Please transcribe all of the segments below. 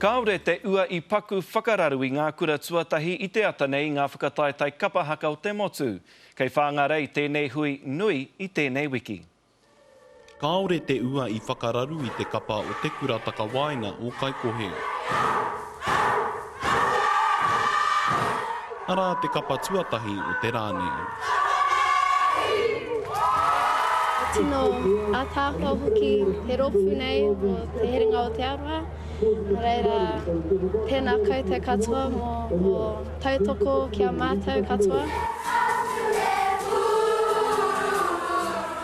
Kāore te ua i paku whakararu i ngā kura tuatahi i te ata nei i ngā whakataetae kapa haka o te motu. Kei Whangarei tēnei hui nui i tēnei wiki. Kāore te ua i whakararu i te kapa o te Kura Takawaenga o Kaikohe. Arā te kapa tuatahi o te rā nei. Tino ātaahua hoki te rōpū nei o Te Herenga o Te Aroha, nō reira, tēnā koutou katoa mō ō tautoko ki a mātou katoa.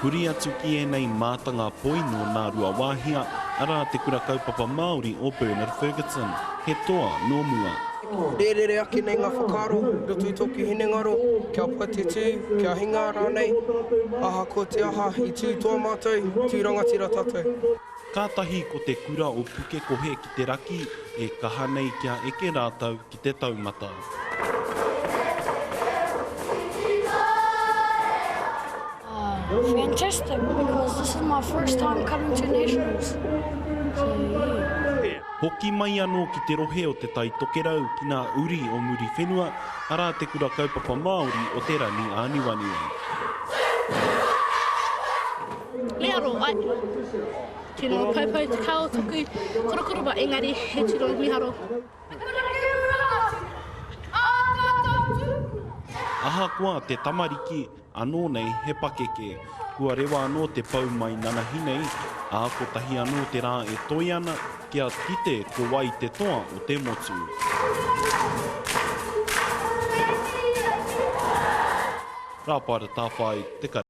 Huri atu ki ēnei mātanga poi nō Ngāruawāhia, arā te Kura Kaupapa Māori o Bernard Fergusson, he toa nō mua. Rērere ake nei ngā whakaaro i roto i tōku hinengaro, kia pai te tū, kia hinga rānei, ahakoa te aha, i tū toa mātou, tū rangatira tātou. Kātahi ko te kura o Pukekohe ki te raki e kaha nei kia eke rātou ki te taumata. Fantastic because this is my first time coming to nationals so yeah. Hoki mai anō ki te rohe o Te Tai Tokerau ki ngā uri o Muriwhenua, arā Te Kura Kaupapa Māori o Te Rangi Āniwaniwa. Miharo, ai. Tino poupou te kao toku korokoro ba engari he tino miharo. Ahakoa te tamariki, anō nei he pakeke. Kua rewa anō te pou mai nanahi nei, ā, kotahi anō te rā e toe ana, kia kite ko wai te toa o te motu. Rāpaera Tāwhai, Te Kare.